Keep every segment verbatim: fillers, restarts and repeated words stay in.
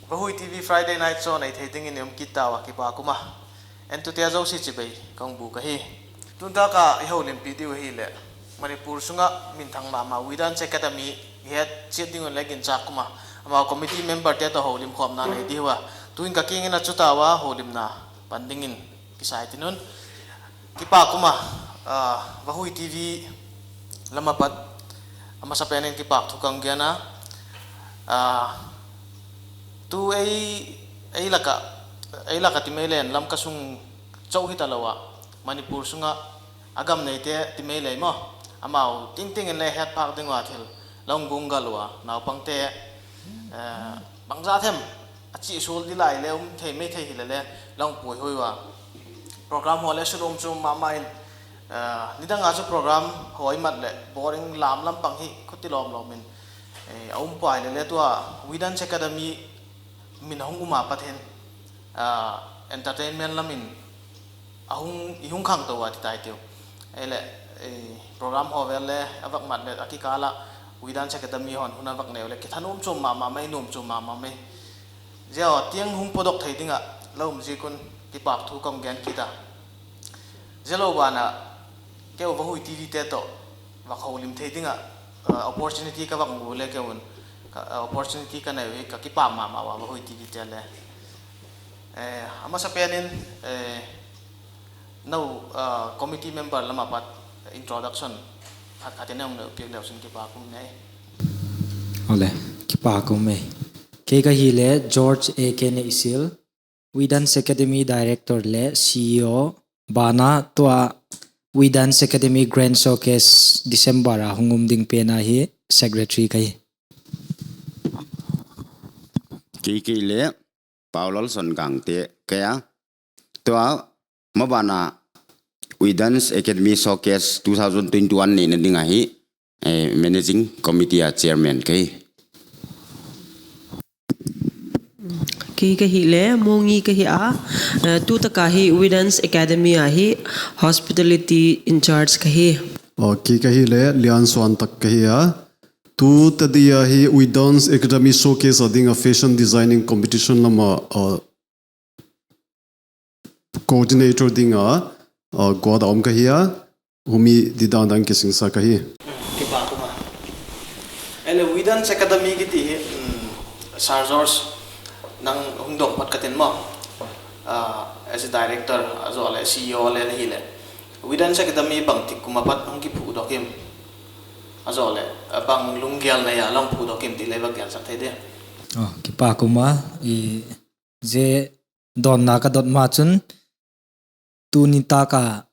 Vahui TV Friday Night Show nei thei dingin i um kit tau a, kipâk um a. Entute zosia chibai ka hung bûk ahi. Tuntâk a i houlimpi diu ahileh, Manipur sung ah minthang ma ma We Dance Academy i het chiat ding un le ginchâk um a, amau committee memberte tawh houlimkhawmna nei diu a, tu'in ka kiang in a chu tau a, houlimna pan dingin kisai tin un. Kipâk um a, Vahui TV lam a pat a masapen in kipâk thu ka hung gen a. Tu ei, ei lak ah, ei lak ah ti mai leng Lamka sung chau hi talo ah, Manipur sung ah a gam neite ti mai lei maw, amau tingting in le het phâk ding ua thil la hung guanggal ua, naupangte bangza them a chi sual di lai le um thei mai thei hile le la hung puai hoi ua, program haw le sunuam chuam ma ma in, nidang a chu program haw i mat leh boring lam lam pang hi khuti lawm lawm in a um puai le le tua We Dance Academy min a hung um a pat hin entertainment lam in i hung khangto a ti tai tiu. Ei leh program haw vel le a vak mat leh a kikâl ah We Dance Academy hon hun a vak neu leh kithanuam chuam ma ma mai, nuam chuam ma ma mai. Zia haw tiang hung pawdok thei ding ah la um ziak un kipâk thu ka hung gen kit a. Zia lo ban ah keu Vahui TVte tawh vak houlim thei ding ah opportunity ka vak mu le keu un, opportunity ka nei uh hi ka kipâk ma ma ua Vahui TVte le. A masapen in no committee member lam a pat introduction khat khat in a hung neu piak leu chun kipâk um nei. Kipâk um e. Kei ka hile George A K Neihsial, We Dance Academy Director le CEO, ban a tua We Dance Academy Grand Showcase December a hung um ding pen a hi Secretary ka hi. Kei, kei le Paulal Songangte ka hi a, tua maban a We Dance Academy Showcase two thousand twenty-one neina ding a hi Managing Committee a Chairman ka hi. Kei ka hile Mawngi ka hi a, tu tak a hi We Dance Academy a hi hospitality in charge ka hi. Kei ka hile Liansuantak ka hi a, tu ta dia hi We Dance Academy Showcase a ding a fashion designing competition lam a coordinator ding a guat a um ka hi a, humi didan dang kisingsa ka hi. Kipâk um a. Ele We Dance Academy kiti hi, Sir George, nang hung dong phat ka tin maw, as a director a zaw leh CEO le la hileh, We Dance Academy bangtik kum a pat hung kiphudok im, a zaw leh bang lunggel nei a la hung phudok im ti le va gensak thei dia? Kipâk um a, zia dawnna ka dot ma chun, tuni tâk a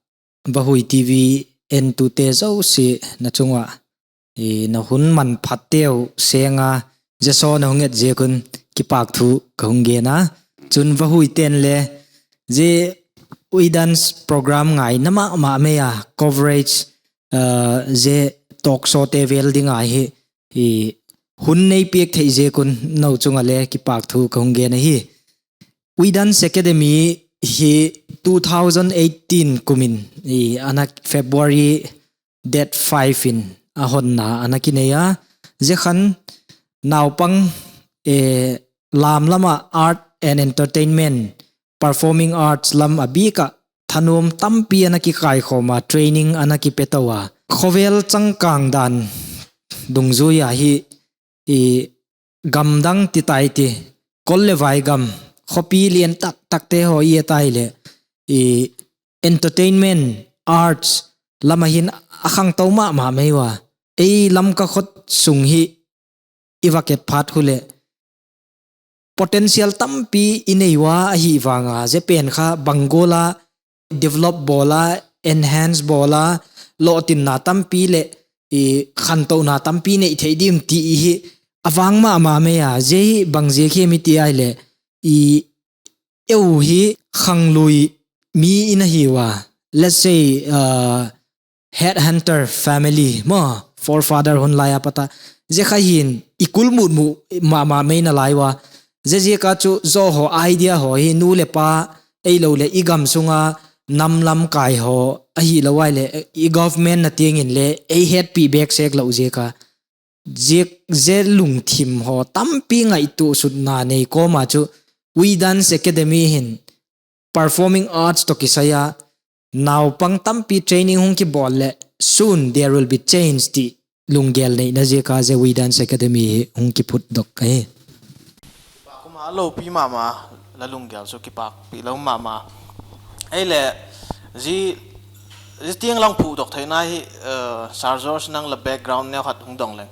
Vahui TV entute zosia na chung ah na hun manphatteu seng a, zia show na hung et ziak un kipâk thu ka hung gen a. Chun Vahuite'n le zia We Dance program ngaina ma ma mai a coverage, zia talk showte vel ding a hi hun nei piak thei ziak un no chung ah le kipâk thu ka hung gen ahi. We Dance Academy hi two thousand eighteen kum in, February date five in a honna a na kinei a, zia khan naupang lam lam ah art and entertainment, performing arts lam a bik ah thanuam tampi a na kikaikhawm a, training a na kipe to a, khawvel changkâng dan dungzui a hi, gamdang ti tai ti, kol leh vai gam, khawpi lian tak takte haw i et a hileh, entertainment, arts lam ah hin a khangto ma ma mai ua, ei Lamka khawsung hi i va et phat khu leh potential tampi i nei ua ahi vang a, zia pen kha bang gual a develop bawl a, enhance bawl a, lawtinna tampi leh khantona tampi nei thei diam ti hi a vang ma ma mai a, zia hi bang ziak hem i ti a hileh, eu hi khanglui mi i na hi ua, let's say, headhunter family maw, forefather hun lai a pat a, zia kha hin i kulmut mu ma ma mai nalai ua, zia ziak a chu zaw haw idea haw hi nu leh pa, ahiloleh i gam sung a nam lam kai haw ahilo ahileh i government na tiang in le ei hetpi bêk sek lo ziak a zia, zia lungthim haw tampi ngaitua sutna nei kawm a chu, We Dance Academy hin performing arts tawh kisai a naupang tampi training hung kibawl leh soon there will be change ti lunggel neina ziak a zia We Dance Academy hi hung kiphutdok ahi. Kum a lopi ma ma, la lunggel chu kipâkpi lo ma ma. Ei le, zia, zia tiang lang phuhdok theina hi, Sir George nang la background neu khat hung dong leng.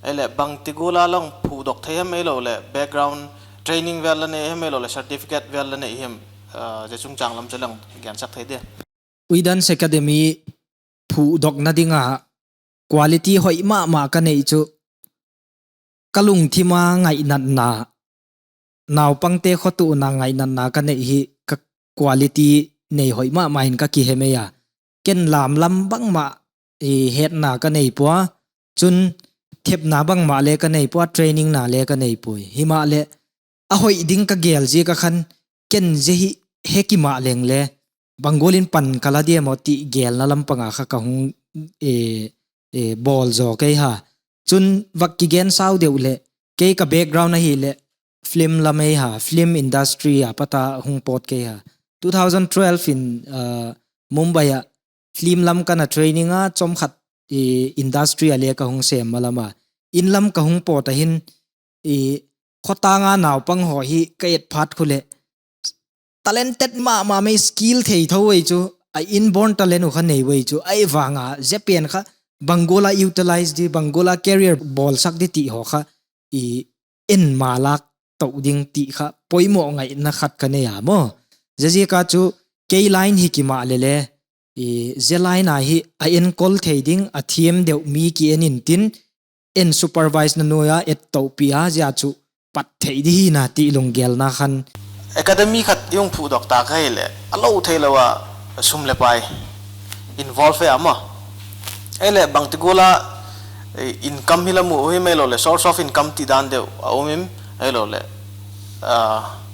Ei le, bangti gual a lang phuhdok thei hem, ahiloleh background training vel la nei hem, ahiloleh certificate vel la nei hem, zia chungchâng lam chu lang gensak thei dia. We Dance Academy phuhdokna ding a quality hoi ma ma ka nei chu, ka lungthim a ngainatna, naupangte khawtuana ngainatna ka nei hi ka quality nei hoi ma ma in ka kihe mai a. Ken lâm lam bangma hetna ka nei pua, chun thepna bangma le ka nei pua, trainingna le ka nei puai. Himaleh, a hoi ding ka gel ziak a khan, ken zia hi he ki ma leng le, bang gual in pan ka la diam aw ti gelna lam pang a kha ka hung bawl zaw kei ha. Chun vak kigen sau deuh leh, kei ka background ahileh film lam ei ha, film industry a pat a hung pawt kei ha. Two thousand twelve in Mumbai ah film lam ka na training a, chawm khat industry a le ka hung sêm ma lam a, in lam ka hung pawt a hin, khawtâng a naupang haw hi ka et phat khu leh, talented ma ma mai, skill thei tho ei chu, a inborn talent uh kha nei ei chu, ahi vang a zia pen kha bang gual a utilize di, bang gual a career bawlsak di ti haw kha, en ma lâk to ding ti kha poimaw ngaina khat ka nei a maw. Ziaziak a chu kei line hi ki ma le le, zia line a hi a enkol thei ding a thiam deuh mi ki en intin, en supervisena nuai a et topi a zia chu pat thei di hina ti lunggelna khan. Academy khat i hung phuhdok ta ka hileh a lo theilo a sum leh pai involve e a maw. Ei leh bangti gual a income hi la mu him, ahiloleh source of income ti dan deuh a um him, ahiloleh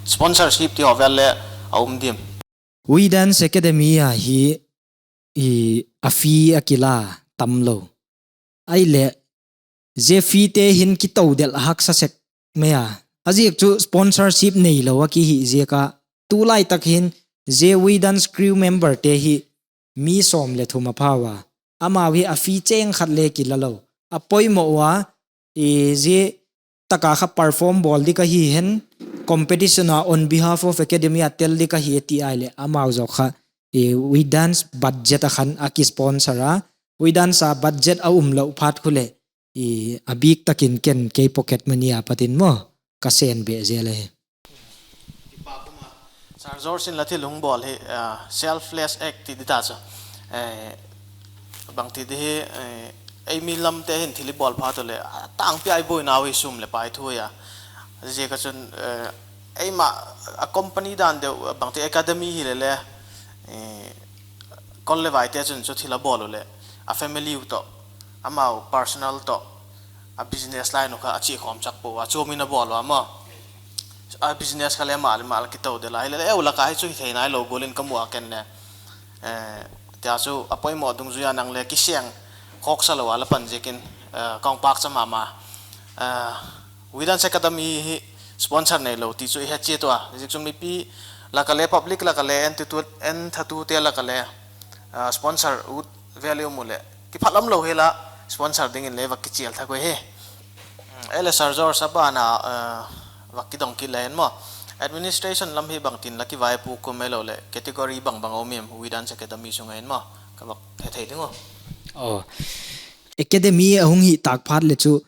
sponsorship ti haw vel le a um diam? We Dance Academy a hi a fee a kila tam lo. Ahileh zia feete hin kitodel a haksa sek mai a. A ziak chu sponsorship neilo a ki hi ziak a, tulai tak hin zia We Dance crew memberte hi mi sawm leh thum a phau a, amau hi a fee chêng khat le kila lo. A poimaw ua, zia tak a kha perform bawl di ka hi hen, competition a on behalf of academy a tel di ka hi a ti ai leh amau zaw kha We Dance budget a khan a kisponsor a. We Dance a budget a um lo phat khu leh a bîk tak in ken kei pocket money a pat in maw ka sên beh zel ahi. Sir George in la thil hung bawl hi selfless act ti di ta chu, bangti di hi, ei mi lamte hin thil i bawl phat u leh a tângpi a i buainau hi sum leh pai thu a. Ziaziak a chun eima a company dan deuh bangti academy hile le, kol le vaite chun chu thil a bawl u leh a family u tawh, amau personal tawh, a business line u kha a chia khawm chak pua a chuam in a bawl ua maw. A business kha le amah le amah la kitodel a hile le eu lak a hi chu hi thei nailo gual in ka mu a ken le. Tia chu a poimaw dungzui a nang le kisêng khawksa lo a la pan ziakin ka hung pâkcha ma ma. We Dance Academy hi sponsor neilo ti chu i he chiat ua, ziakchun mipi lak a le, public lak a le, enthatute lak a le sponsor ut vel i um u leh kiphalam lo hial a, sponsor dingin le va kichial thak ui hi. Ei leh Sir George, a ban a va kidong kit le hin maw, administration lam hi bangtin la kivaipuak um, ahiloleh category bang bang a um em We Dance Academy sung ah hin maw, ka va he thei ding u. Academy a hung hi tâk phat leh chu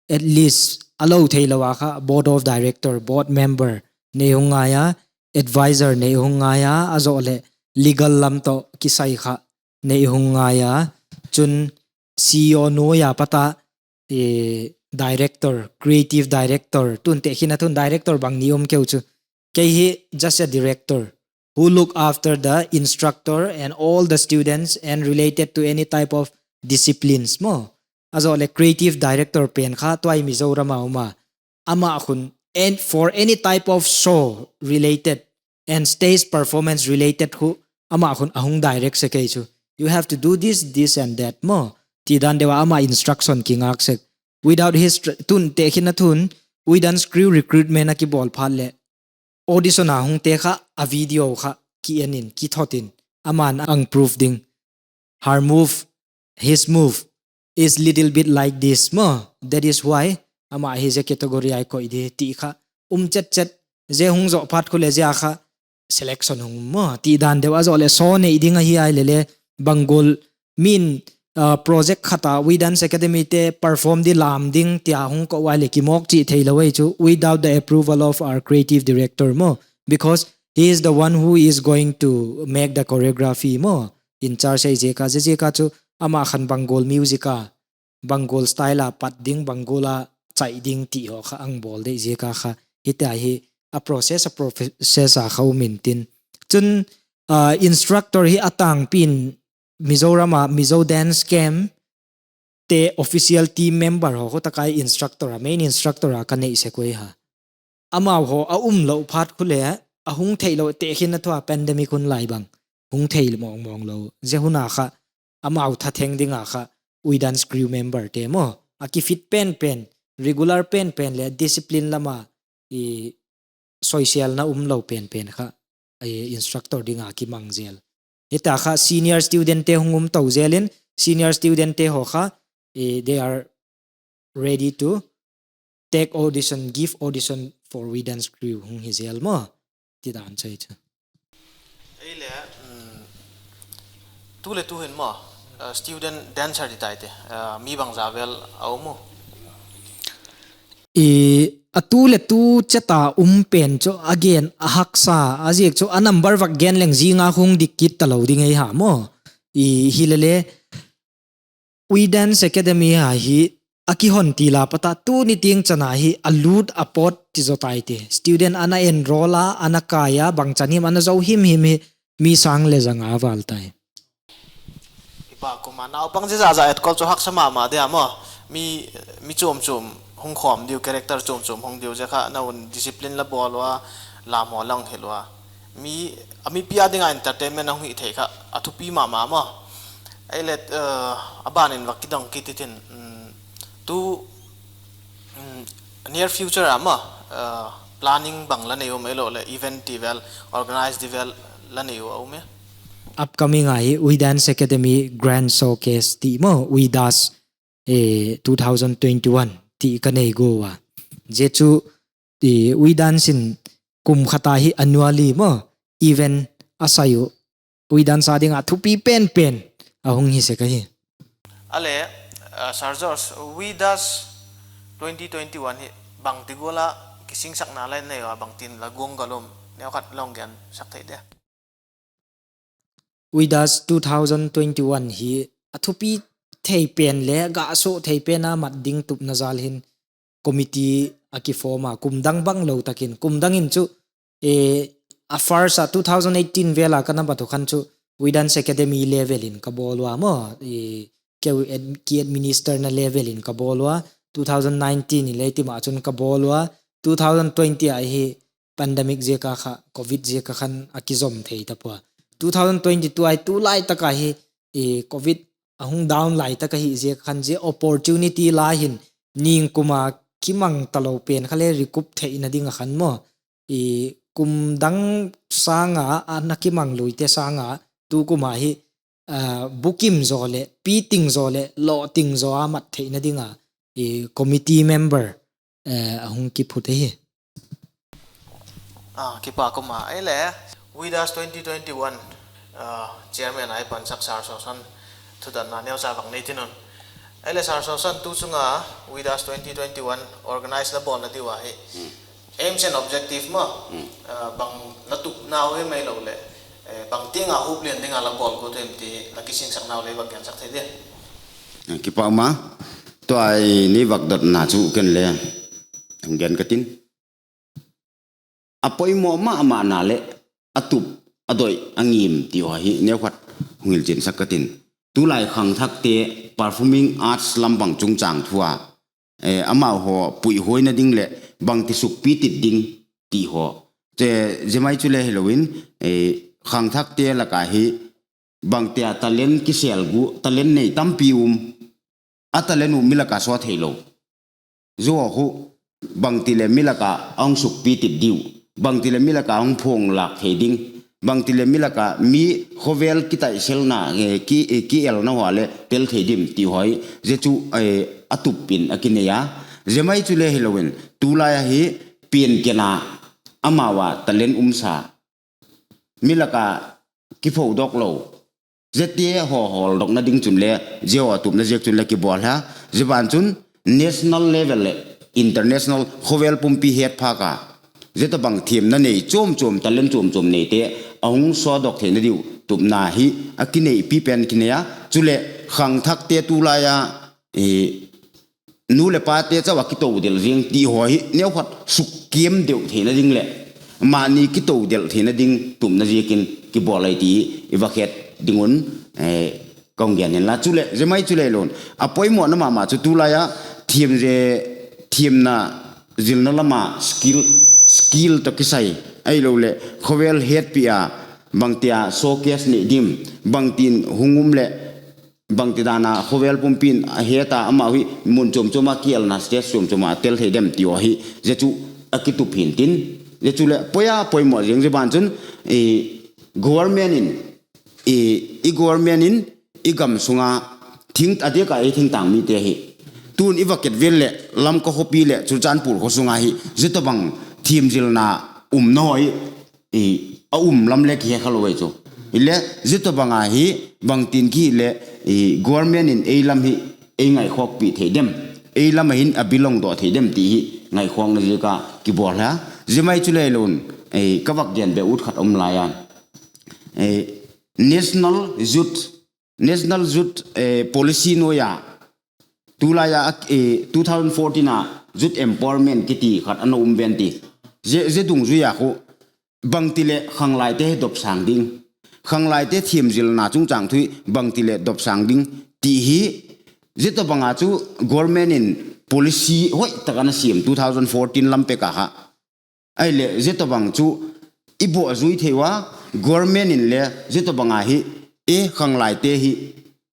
at least a lo theilo a kha board of director, board member nei hung ngai a, advisor nei hung ngai a, a zawh leh legal lam tawh kisai kha nei hung ngai a. Chun C E O nuai a pat a director, creative director, tun tekhin a thun director bang ni um keu chu, kei hi just a director who look after the instructor and all the students and related to any type of disciplines maw. A zawh leh creative director pen kha tuai Mizoram a um a, amah khun for any type of show related and stage performance related khu amah khun a hung direct sek ei chu, you have to do this, this and that maw, ti dan deu a ama instruction kingâk sek. Without his tr-, tun tekhinna thun, We Dance Crew recruitment a kibawl phat leh, audition a hungte kha a video kha ki en in, kithot in, ama'n a hung prove ding. Her move, his move is little bit like this maw. That is why ama hi zia category a i koi di ti kha um chet chet, zia hung zawh phat khu leh zia kha selection hung maw ti dan deu a, zawh leh saw nei ding ahi ai le le, bang gual min, ah, project khat a We Dance Academy te perform di lam ding tia hung ko ai leh kimawk chi theilo ei chu, without the approval of our creative director maw, because he is the one who is going to make the choreography maw. In charge ei ziak a, zia ziak a chu ama khan bang gual music a, bang gual style a pat ding, bang gual a chai ding ti haw kha a hung bawl dei ziak a kha, hitia hi a process, a process a kha um intin. Chun, ah, instructor hi a tângpi in Mizoram a Mizo Dance Camp te official team member haw khu tak a instructor a, main instructor a ka nei sek ui ha. Amau haw a um lo phat khu leh, a hung theilo, tekhinna thu a pandemic hun lai bang hung thei mawng mawng lo, zia hun a kha amau thatheng ding a kha We Dance Crew member te maw, a kifit pen pen, regular pen pen leh discipline lam a, i, soisêlna um lo pen pen kha, i, instructor ding a kimang zel. Hita kha senior student te hung um to zel in, senior student te haw kha, i, they are ready to take audition, give audition for We Dance Crew hung hi zel maw, ti dan chu ahi chu. Ei le, tu leh tu hin maw, student dancer ti tai te, mi bangza vel a um u? I, a tu leh tu chet a um pen chu a gen a haksa, a ziak chu a number vak gen leng zing a hung dik kit talo ding ei ha maw. I, hilele, We Dance Academy a hi a kihon til a pat a tuni tiang chan a hi a lût a pawt ti zaw tai ti. Student ana enrol a, ana kai a, bang chan him ana zo him him hi mi sâng leh za nga val tai. Kipak um a, naupang zia za za etkol chu haksa ma ma dia maw. Mi, mi chuam chuam hung khawm diu, character chuam chuam hung diu, zia kha na un discipline la bawl ua, lam haw la hung hil ua. Mi, a mipi a ding a entertainment a hung hi thei kha a thupi ma ma maw. Ei le, a ban in vak kidong kit i tin, tu, near future a maw, planning bang la nei um, ahiloleh event ti vel, organize ti vel la nei u a um e? Upcoming a hi We Dance Academy Grand Showcase ti maw, We Das two thousand twenty-one ti ka nei gua a. Zia chu, We Dance in kum khat a hi annually maw, event a sai u, We Dance a ding a thupi pen pen a hung hi sek ahi. A le, Sir George, We Das twenty twenty-one hi bangti gual a kisingsakna la nei ua, bangtin la guanggal um, neukhat la hung gensak thei dia? We Das two thousand twenty-one hi a thupi thei pen le gah suak thei pen a mat ding tupna jal hin committee a kiform a, kum dang bang lo tak in, kum dang in chu, a first a two thousand eighteen vel a ka na bat u khan chu We Dance Academy level in ka bawl ua maw, keu, ki administer na level in ka bawl ua, two thousand nineteen in le ti ma chun ka bawl ua, two thousand twenty a hi pandemic ziak a kha, covid ziak a khan a kizom thei ta pua. Two thousand twenty-two a hi tu lai tak a hi, covid a hung down lai tak ahi ziak a khan zia opportunity la hin, ningkum a kimang talo pen kha le recoup theina ding a khan maw, kum dang sâng a, a na kimang luite sâng a, tu kum a hi, bukim zaw leh, pi ting zaw leh, lawh ting zaw a mat theina ding a, committee member a hung kiphut ahi. Kipak um a, ei le, We Das twenty twenty-one chairman a i pansak Sir Sawsan, thutanna neucha vak nei tin un. Ei le Sir Sawsan, tu chung a We Das twenty twenty-one organize la bawlna diu a hi, aims and objective maw, bang la tupnau em, ahiloleh bang tiang a hup lian ding a la bawl guat em ti la kisingsaknau le vak gensak thei dia? Kipak um a, tua i nei vak dotna chu ken le hung gen ka tin. A poimaw ma ma na leh a tup, a doi, a ngim ti haw hi neukhat hung hilchinsak ka tin. Tulai khangthakte performing arts lam bang chungchâng thu a, amau haw puihuaina ding leh bangti sukpi tit ding ti haw, zia mai chu le hilo in, khangthakte lak a hi bangtia talent kisel gu, talent nei tampi um, a talent u mi lak a saw theilo, Zia khu bangti leh mi lak ah a hung sukpi tit diu, bangti leh mi lak ah hung phuang lâk thei ding, bangti leh mi lak ah mi khawvel kitaiselna, ki elna haw leh tel thei dim ti haw hi, zia chu a tup in a kinei a. Zia mai chu le hilo in tulai ahi, pian ken a, amau a talent um sa, mi lak a kiphodok lo, ziate haw hawldokna ding chun le, zia haw tupna ziak chun le kibawl a. Zia ban chun national level leh international khawvel pumpi het phâk a, zia tawhbang thiamna nei chuam chuam, talent chuam chuam neite a hung sawdok theina diu tupna hi a kineipi pen kinei a. Chuleh khangthakte tulai a nu leh pate chau a kito del ziang ti haw hi neukhat sukkiam deu theina ding leh mani kito del theina ding tupna ziakin kibawl ahi ti i va het ding un ka hung gen inla. Chuleh zia mai chu le lo in a poimawna ma ma chu tulai a thiam, thiamna zilna lam a skill, skill tawh kisai, ahiloleh khawvel hetpi a bangti a showcase nei dim, bangtin hung um leh bangti dan a khawvel pumpi'n a het a, amau hi mun chuam chuam a kielna stage chuam chuam a tel thei dem ti haw hi, zia chu a kitup hintin, zia chu leh poi a poimaw ziang. Zia ban chun government in, i government in i gam sung a, a diak a ei thingtâng mite hi, tun i va ket vel leh Lamka khawpi leh Churachandpur khaw sung a hi zia tawhbang thiamzilna umna haw hi a um lam le kihe kha lo ahi chu. Hileh zia tawhbang a hi bangtin ki hileh government in ei lam hi ei ngaikhawkpi thei dem, ei lam a hin a bilong daw thei dem ti hi ngaikhawkna ziak a kibawl a. Zia mai chu le lo in ka vak gen be ut khat um lai a, National Youth, National Youth Policy nuai a tulai a two thousand fourteen a youth empowerment kiti khat a na um ven ti. Zia dungzui a khu bangti leh khanglaite hi dopsâng ding, khanglaite thiamzilna chungchâng thu hi bangti leh dopsâng ding ti hi, zia tawhbang a chu government in policy hoi tak a na siam two thousand fourteen lam pek a kha. Ahileh zia tawhbang chu i bawhzui thei ua, government in le zia tawhbang a hi e khanglaite hi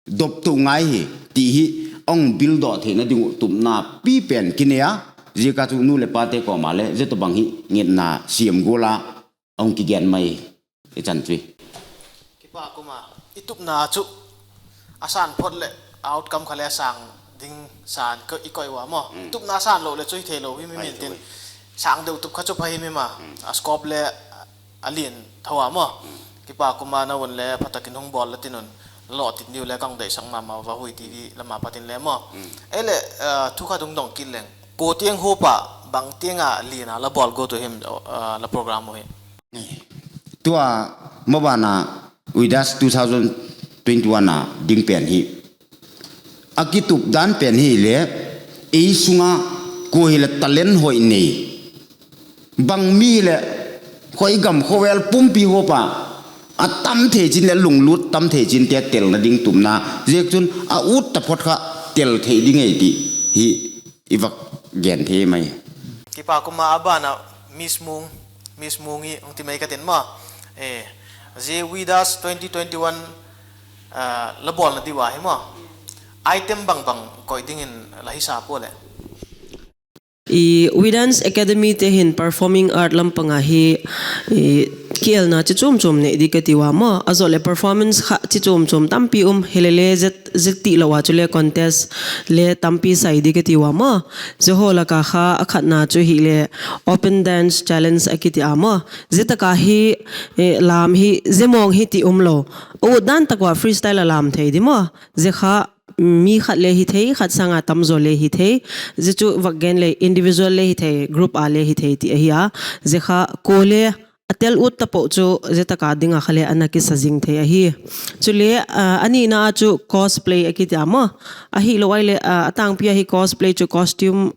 dopto ngai hi ti hi a hung bildaw theina ding uh tupna pi pen kinei a, ziak a chu nu leh pate kawm a le zia tawhbang hi ngetna siam gual a a hung kigen mai i chan chu. Kipak um a, i tupna chu a sâng phot leh outcome kha le a sâng ding sâng i koi ua maw. I tupna sâng lo leh chu hi theilo hi mi intin, sâng deu tup kha chu pha hi mi ma, a scope le a lian tho a maw. Kipak um a, na un le pha tak in hung bawl la tin un, la lawh tit niu le ka hung deisak ma ma ua, Hui T V lam a pat in le maw. Ei leh thu khat hung dong kit leng, kua tiang huap a, bang tiang a lian a la bawl guat uh him, la program uh hi? Tua maban a, With Us two thousand twenty-one a ding pen hi a kitup dan pen hile, ei sung a kua hileh talent hoi nei, bang mi hileh, khoi gam khawvel pumpi huap a a tam thei chin leh lunglut tam thei chinte telna ding tupna ziak chun a ut taphot kha tel thei ding ei ti hi i vak gen thei mai. Kipak um a, a ban a Miss Mung, Miss Mung i hung ti mai ka tin maw. Zia With Us twenty twenty-one la bawlna diu a hi maw, item bang bang koi dingin la hisa pua leh? With Us Academy te hin performing art lam pang a hi kielna chi chuam chuam nei di ka ti ua maw. A zaw leh performance kha chi chuam chuam tampi um hile le, zia tilo a chule contest le tampi sai di ka ti ua maw. Zia haw lak a kha a khatna chu hileh open dance challenge a kiti a maw. Zia tak a hi lam hi zia mawng hi ti umlo, a ut dan tak ua freestyle a lam thei di maw. Zia kha mi khat le hi thei, khat sâng a tamzaw le hi thei. Zia chu vak gen leh individual le hi thei, group a le hi thei ti ahi a. Zia kha kua le a tel ut tapo chu zia tak a ding a kha le a na kisa zing thei ahi. Chule a nina a chu cosplay a kiti a maw. Ahilo ahileh a tângpi a hi cosplay chu costume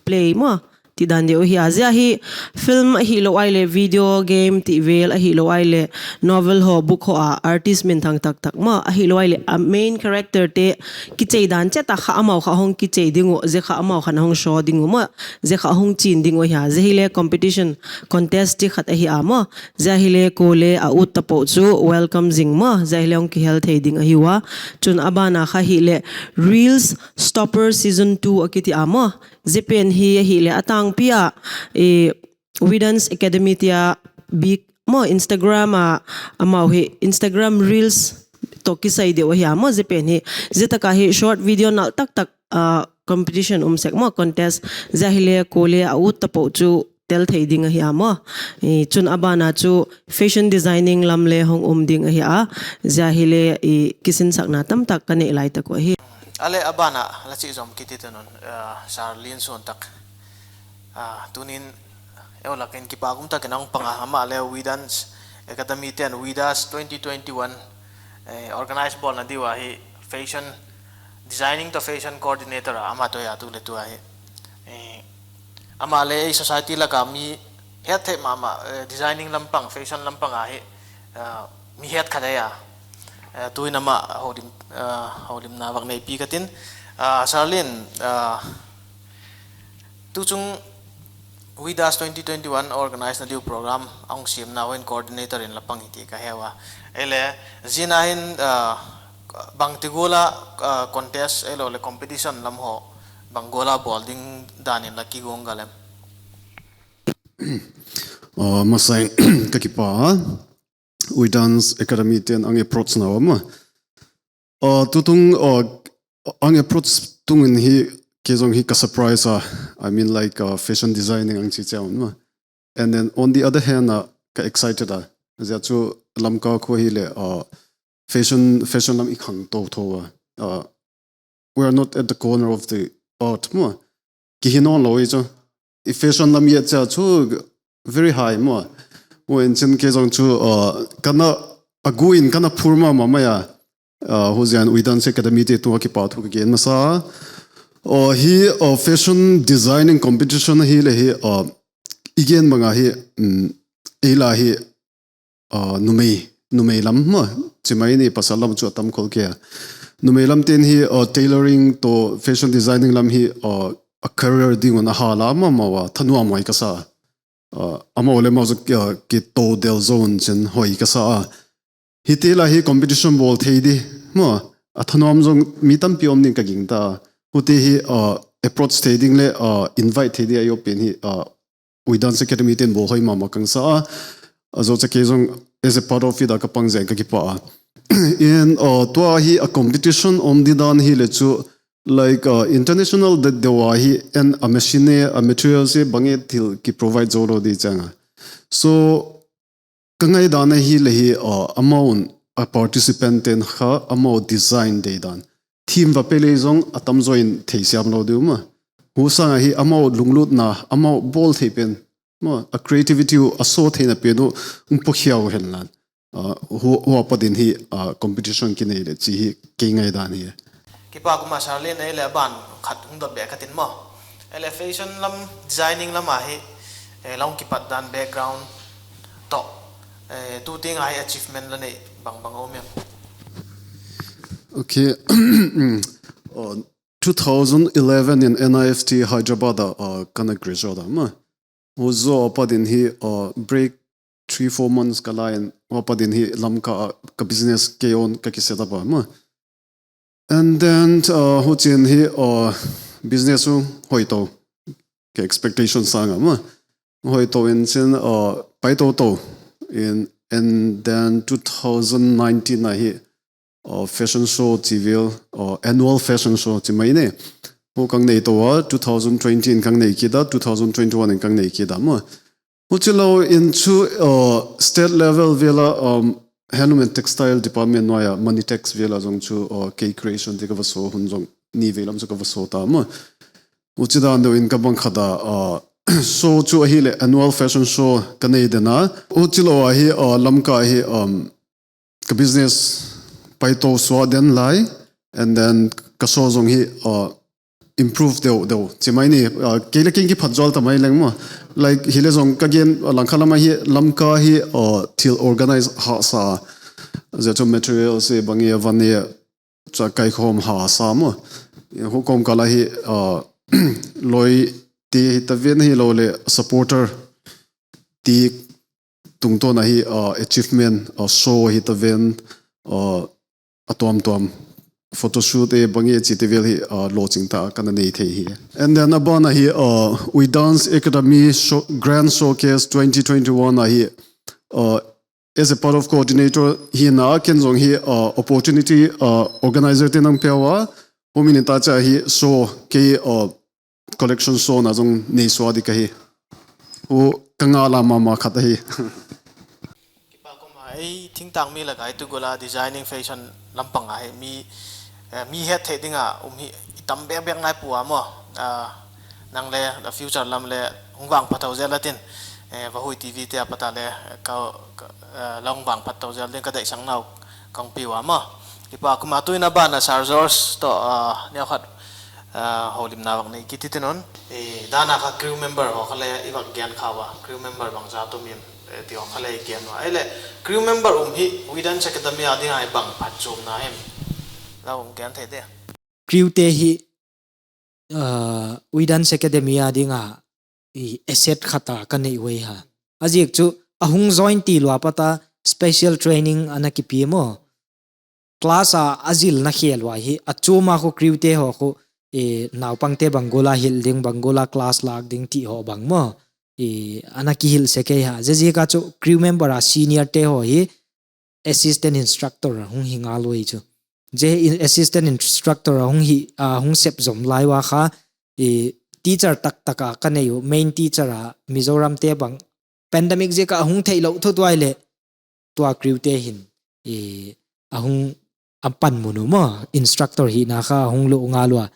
play maw, ti dan deu ahi a. Zia hi film ahilo ahileh video game ti vel, ahilo ahileh novel haw, book haw a artist minthang tak tak maw, ahilo ahileh a main characterte kichei dan chet a kha amau kha hung kichei ding uh, zia kha amau khan a hung show ding uh maw, zia kha hung chin ding uh ahi a. Zia hile competition, contest chi khat ahi a maw. Zia hile kua le a ut tapo chu welcome zing maw, zia hile hung kihel thei ding ahi ua. Chun a ban a kha hileh Reels Stopper Season two a kiti a maw. Zia pen hi ahileh a tângpi ah, We Dance Academy tia bik maw, Instagram ah, amau hi Instagram Reels tawh kisai deu ahi a maw, zia pen hi. Zia tak ah hi short video nal tak tak, competition um sek maw, contest, zia hile kuale a ut tapo chu tel thei ding ahi a maw. Chun a ban ah chu fashion designing lam le hung um ding ahi a, zia hile kisinsakna tamtak ka nei lai tak uh ahi. A leh a ban ah la chih zom kit i tin un, Charlene Suantak. Tunin eu lak in kipak um tak in a hung pang a, amah le We Dance Academy ten We Das twenty twenty-one organize bawlna diu ahi, fashion designing tawh fashion coordinator a ama toi a tu le tu ahi. Ama le ei society lak a mi het thei ma ma, designing lam pang, fashion lam pang ahi, mi het khat ahi a. Tuin ama houlimna vak neipi ka tin. Charlene, tuchung We Das twenty twenty-one organize na diu program a hung siamna hun coordinator in la pang hi ti ka heu a. Ei le, zia na hin bangti gual a contest ahiloleh competition lam haw bang gual a bawl ding dan in la kiguang gal em? Masai, ka kipak a, We Dance Academy ten ang approach na um a, tutung ang approach tung in hi kei zong hi ka surprise a, I mean, like, fashion designing ang chi cheu ma. And then on the other hand a, ka excited a, zia chu Lamka khu hileh fashion, fashion lam i khangto tho a, we are not at the corner of the earth maw. Kihi nawn lo i chu, i fashion lam i et chia chu very high maw. Ua in chin kei zong chu, ka na, a gu in ka na phur ma ma mai a. Huzia'n We Dance Academy te tung ah kipakthu ka gen masa a. Hi fashion designing competition ahileh hi, i gen bang a hi, ei la hi numei, numei lam maw, chi mai ni, pasal lam chu a tam khol kei a. Numei lamte'n hi tailoring tawh fashion designing lam hi a career ding un a hala ma ma ua, thanuam huai ka sa. Amau le amau chu kito del zo un chin huai ka sa a. Hiti la hi competition bawl thei di maw, a thanuam zong mi tampi um ding ka gingta. Huti hi approach thei ding leh invite thei di a i op pen hi We Dance Academy te'n bawl hoi ma ma ka sa a. A zo cha kei zong as a part of it a ka pang zeng ka kipak a. In, tua hi a competition um di dan hileh chu, like, international deu a hi, and a machine, a materials hi bang e thil ki provide zo lo di chang a. So ka ngaidan ahileh hi, amau, a participant te'n kha amau design dei dan, theme va pe lei zong a tamzaw in theisiam lo diu ma. Hu sâng a hi amau lunglutna, amau bawl thei pen, a creativity uh a show theina pen uh hung pawkhiau hen lan, hua pat in hi competition kinei leh chi hi kei ngaidan hi. Kipak um a Charlene, ei leh a ban khat hung dot bêk ka tin maw. Ei leh fashion lam, designing lam a hi la hung kipat dan background tawh, tu tiang a hi achievement la nei bang bang a um em? Okay. Two thousand eleven in N I F T Hyderabad a ka na graduate a ma. Hu zaw a pat in hi break three four months ka la in, ua pat in hi Lamka a ka business kei own ka ki set up a ma. And then huchi'n hi business u hoi to, ka expectation sâng a ma, hoi to in chin, pai to to in, and then two thousand nineteen a hi fashion show chi vel, annual fashion show chi mai ni, hu ka nei to a, two thousand twenty in ka nei kit a, two thousand twenty-one in ka nei kit a ma. Huchilo in chu state level vel a, handloom and textile department nuai a Manitex vel a zong chu kei creation ti ka va show hun zong ni vei lam chu ka va show ta ma. Huchi dan deu in ka bang khat a show chu ahileh annual fashion show ka nei den a. Huchilo a hi Lamka hi ka business pai to sua den lai, and then ka show zong hi improve deu deu chi mai ni, kei le kei kiphat zawl ta mai leng maw. Like hile zong ka gen langkhat lam a hi Lamka hi thil organize hasa, zia chu materials e bang e a van e, cha kaikhawm hasa maw. Hu kawmkal a hi loi ti hi ta ven ahiloleh supporter ti tungtawn a hi achievement show hi ta ven, a tuamtuam photoshoot e bang e chite vel hi lawching ta ka na nei thei hi. And then a ban ahi, We Dance Academy Grand Showcase twenty twenty-one ahi, as a part of coordinator hina ken zong hi opportunity organizer te nang pia ua, hum in ta cha hi show kei collection show na zong nei sua di ka hi. U ka nga la mama khat ahi. Kipak um a, ei thingtâng mi lak ah tu gual a designing fashion lam pang a hi mi, mi het thei ding a um hi i tam bêk bêk nai pua maw. Nang le la future lam le hung vangphat tho zel la tin, Vahui TV te a pat a le la hung vangphat tho zel ding ka deisang nau ka hung piu a maw. Kipak um a, tu'in a ban a Sir George tawh neukhat holimna vak nei kit i tin un. Dan a kha crew member haw kha le i vak gen kha ua, crew member bangza tum in ti haw kha le i gen ua. Ahileh crew member um hi We Dance Academy a ding a i bang phatchuamna hem la hung gen thei de? Crewte hi We Dance Academy a ding a asset khat a ka nei uai ha. A ziak chu a hung join ti lua pat a special training a na kipia maw. Class a a zilna khel ua hi a chuam a khu crewte haw khu naupangte bang gual a hilh ding, bang gual a class lâk ding ti haw bang maw, a na kihilh sek ei ha. Zia ziak a chu crew member a seniorte haw hi assistant instructor a hung hi ngal uai chu. Zia assistant instructor a hung hi, a hung sep zom lai ua kha teacher taktak a ka nei u, main teacher a Mizoramte bang pandemic ziak a hung theilo thut uai leh tua crewte hin a hung a panmun u maw, instructor hina kha a hung lo ngal ua.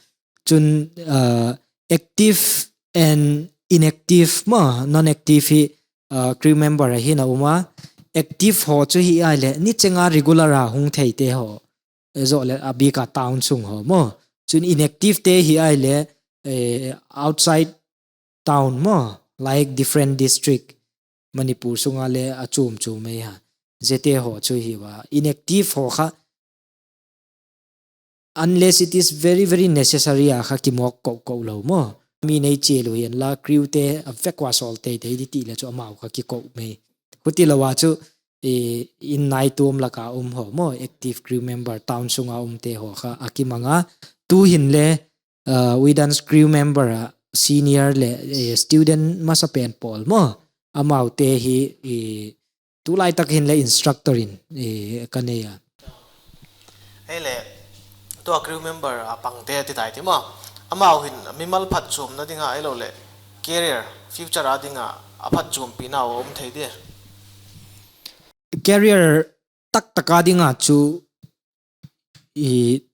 Chun active and inactive maw, non-active hi crew member a hin a um a. Active haw chu hi ai leh ni cheng a regular a hung theite haw, zo leh a bik a town sung haw maw. Chun inactivete hi ai leh outside town maw, like different district, Manipur sung a le a chuam chuam ei ha. Ziate haw chu hi ua, inactive haw kha unless it is very very necessary a kha kimawk ko ko lo maw. Mi nei chial u hi'n la crewte a vek ua sawl tei tei di ti leh chu amau kha kiko mei. Hutilo a chu in nai tuam lak a um haw maw, active crew member town sung a umte haw kha a kimang a. Tu'hin le We Dance crew member a senior leh student masapen pawl maw, amaute hi tulai tak hin le instructor in ka nei a. Ei le, tua crew member a pangte ti tai ti maw, amau hin mimal phatchuamna ding a ahiloleh career, future a ding a a phatchuampina a um thei di? Career taktak a ding a chu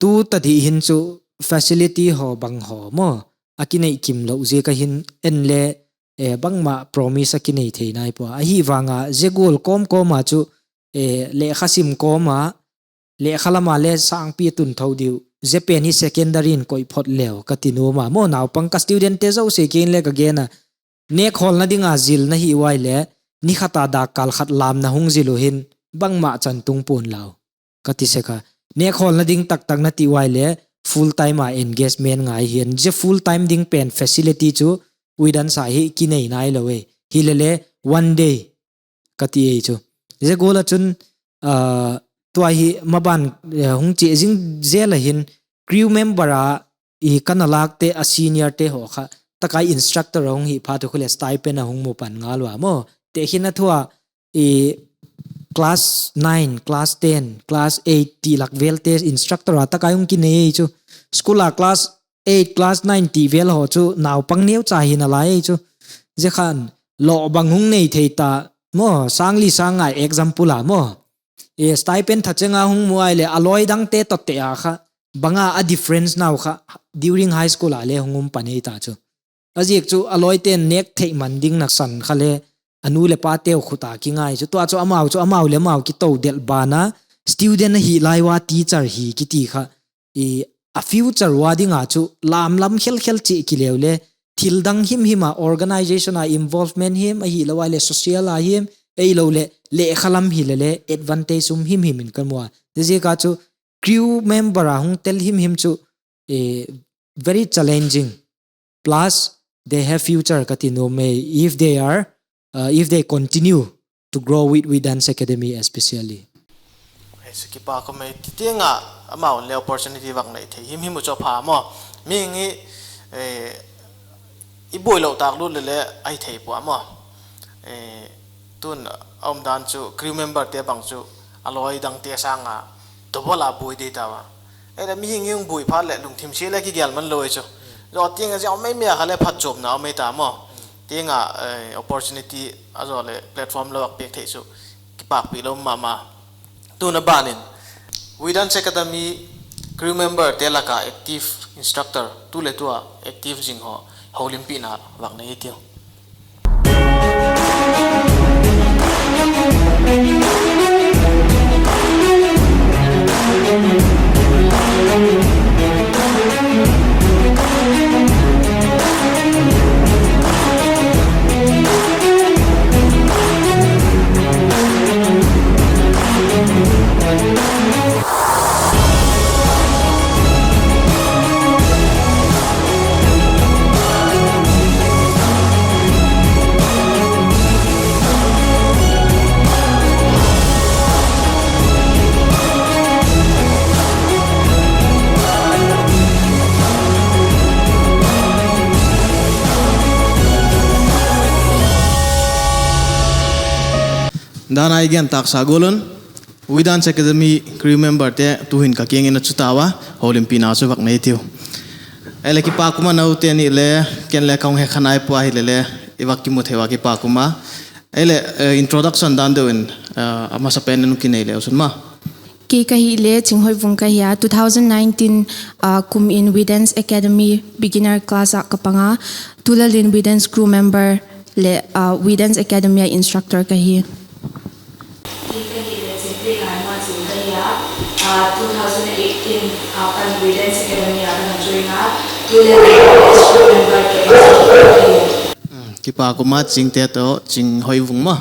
tu ta di hin chu facility haw bang haw maw, a kinei kim lo ziak a hin en le bangma promise a kinei thei nai pua. Ahi vang a zia gual kawm kawm a chu lehkha sim kawm a, lehkha lam a le sângpi a tun tho diu, zia pen hi secondary in koi phot leu ka ti nuam a maw. Naupang ka studentte zosia kiang le ka gen a, nêkhawlna ding a zilna hi uai le, ni khat a dâkkâl khat lamna hung zil u hin bangma chan tung pua'n lau ka ti sek a. Nêkhawlna ding taktak na ti uai le full time a engagement ngai hi'n, zia full time ding pen facility chu We Dance a hi kinei nailo e. Hilele one day ka ti ei chu. Zia gual a chun tua hi maban hung chia zing zel a hin crew member a ka na lâkte a seniorte haw kha takai instructor a hung hi phat u khu leh stipend a hung mu pan ngal ua maw. Tekhinna thu a class nine, class ten, class eight ti lak velte instructor a takai hung kinei ei chu. School a class eight, class nine ti vel haw chu naupang neucha hi nalai ei chu. Zia khan lawh bang hung nei thei ta maw, sâng li sâng ngai example a maw. Stipend tha cheng a hung mu ai leh a lawi dangte tawh teh a kha, bang a a difference nau kha during high school a le hung um pan ei ta chu. A ziak chu a lawite'n nêk thei man ding nasan kha le a nu leh pateu khut a kingai chu. Tua chu amau chu amau leh amau kito del ban a student ahi lai ua teacher hi kiti kha a future ua ding a chu lam lam khel khel chi kileu le thil dang himhim a organisation a involvement him ahilo ai leh social a him ahiloleh lehkha lam hilele advantage um himhim in ka mu a. Ziaziak a chu crew member a hung tel himhim chu very challenging, plus they have future ka ti nuam e, if they are, if they continue to grow with We Dance Academy especially. Kipak um e, ti tiang ah amau le opportunity vak nei thei him him uh chu a pha maw. Mihing hi i buai lo tâk lut le le ahi thei pua maw. Tun a umdan chu crew memberte bang chu a lawi dangte sâng a double a buai di tau a. Ei le mihing hi hung buai phat leh lungthim sia le kigel man lo ei chu. Zaw tiang a ziau mai mai a kha le phatchuamna um ei ta maw. Tiang ah opportunity a zaw leh platform la vak piak thei chu kipâkpi lo ma ma. Tun a ban in, We Dance Academy crew memberte lak a active instructor, tu leh tu a active zing haw holimpina vak nei hitiu. Dan a i gen tâksa gual un, We Dance Academy crew memberte tu'hin ka kiang in a chu tau a, holimpina chu vak nei tiu. Ei le kipak um a, naute ni le ken le ka hung he kha nai pua, hile le i vak kimu thei ua kipak um a. Ei leh introduction dan deu in a masapen in kinei leu chun ma. Kei ka hi le Chinghoivung ka hi a, two thousand nineteen kum in We Dance Academy beginner class ah ka pang a, tulel in We Dance crew member leh We Dance Academy a instructor ka hi. Kei ka hi le Chingthingngaima Ching ka hi a, two thousand eighteen a pan We Dance Academy a ka na join a, tulel in crew member ka hi. Kipak um a, Chingte tawh Chinghoivung ma.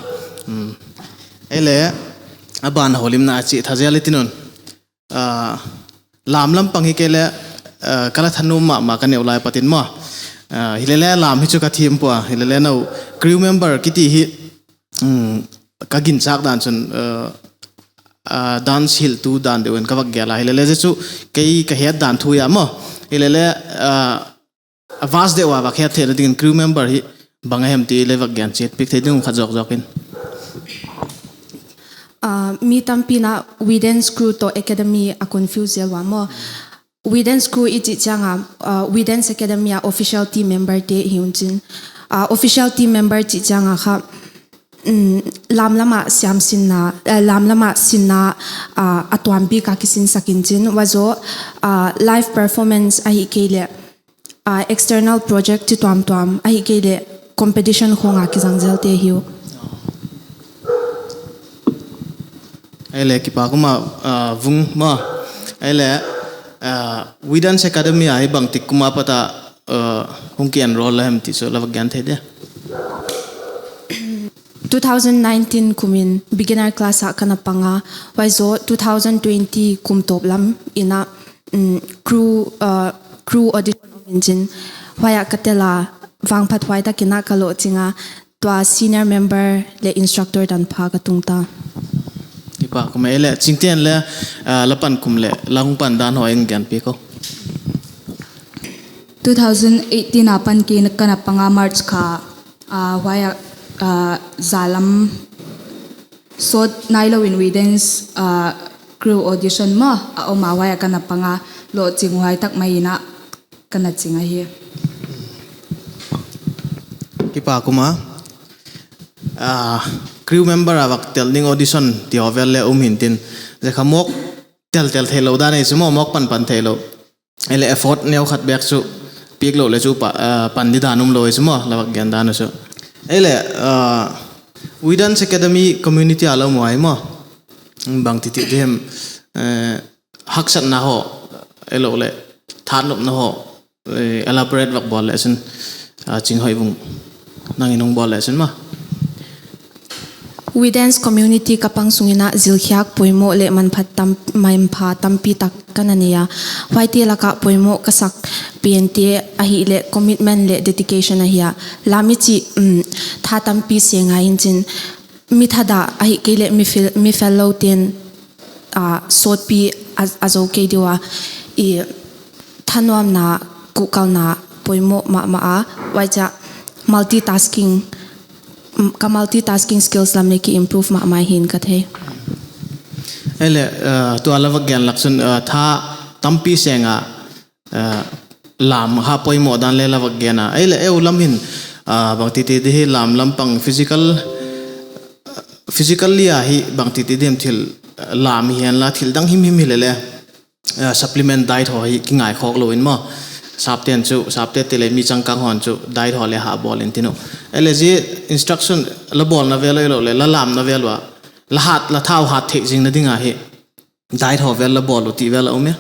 Ei le a ban holimna a chi tha zel i tin un. Lam lam pang hi kei le ka la thanuam ma ma ka neu lai pat in maw. Hile le lam hi chu ka thiam pua, hile le no crew member kiti hi ka ginchâk dan chun dance hiltu dan deu in ka vak gel a, hile le zia chu kei ka het dan thu a maw. Hile le a vast deu a vak het theina dingin crew member hi bang a hem ti le vak gen chiat piak thei ding um khat zawk zawk in. Mi tampi na We Dance crew tawh academy a confuse zel ua maw. We Dance crew i chih chiang a, We Dance Academy a official team memberte hi un chin. Official team member chih chiang a kha lam lam ah siam sinna, lam lam ah sinna a tuam bik a kisinsak in chin, ua zaw live performance ahi kei leh external project chi tuam tuam ahi kei leh competition khawng a kizang zelte hiu. Ei le kipak um a, Vung ma. Ei le We Dance Academy a hi bangtik kum a pat a hung ki enroll la hem ti chu la vak gen thei dia? Two thousand nineteen kum in beginner class ah ka na pang a, huai zaw two thousand twenty kum tawp lam in a crew audition um in chin, huai ah ka tel a, vangphathuai tak in a ka lawhching a, tua senior member leh instructor dan pha ka tung ta. Kipak um e. Ei le Chingte'n le la pan kum leh la hung pan dan haw hung gen piak o. Two thousand eighteen a pan kei ka na pang a March kha, huai ah za lam sawt nailo in We Dance crew audition maw a um a, huai ah ka na pang a, lawhching huai tak mai in a ka na ching ahi. Kipak um a, crew member a vak tel ding audition ti haw vel le um hintin, zia kha mawk tel tel theilo dan ei chu maw, mawk pan pan theilo. Ei le effort neu khat bek chu piak lo le chu pan di dan umlo ei chu maw, la vak gen dan u chu. Ei le We Dance Academy community a la um uai maw, bangti ti diam, haksatna haw, ei lo leh thanopna haw, elaborate vak bawl le chun, Chinghoivung, nang in hung bawl le chun ma. We Dance community ka pang sung in a zilkhiak, poimaw leh manpha tampi tak ka na nei a. Huaite lak ah poimaw ka sak pente ahileh commitment leh dedication ahi a. Lam i chih tha tampi seng a in chin, mi thadah ahi kei leh mi fel lote'n sawtpi a zo kei diu a, i thanuamna, kuhkalna poimaw mahmah a, huaichia multitasking, ka multitasking skills lam le ki improve mahmah hin ka thei. Ahileh, tua la vak gen lak chun tha tampi seng a lam ha poimaw dan le la vak gen a. Ahileh eu lam hin bangti ti di hi lam lam pang physical, physically a hi bangti ti di hem thil lam hi henla thil dang himhim hile le supplement diet haw hi kingaikhawk lo in maw. Sapte'n chu, sapte ti le mi changkâng haw'n chu diet haw le ha bawl in tin u. Ahileh zia instruction la bawlna vel ahiloleh la lamna vel ua, la hat, la thau hat theih zingna ding a hi diet haw vel la bawl u ti vel a um e?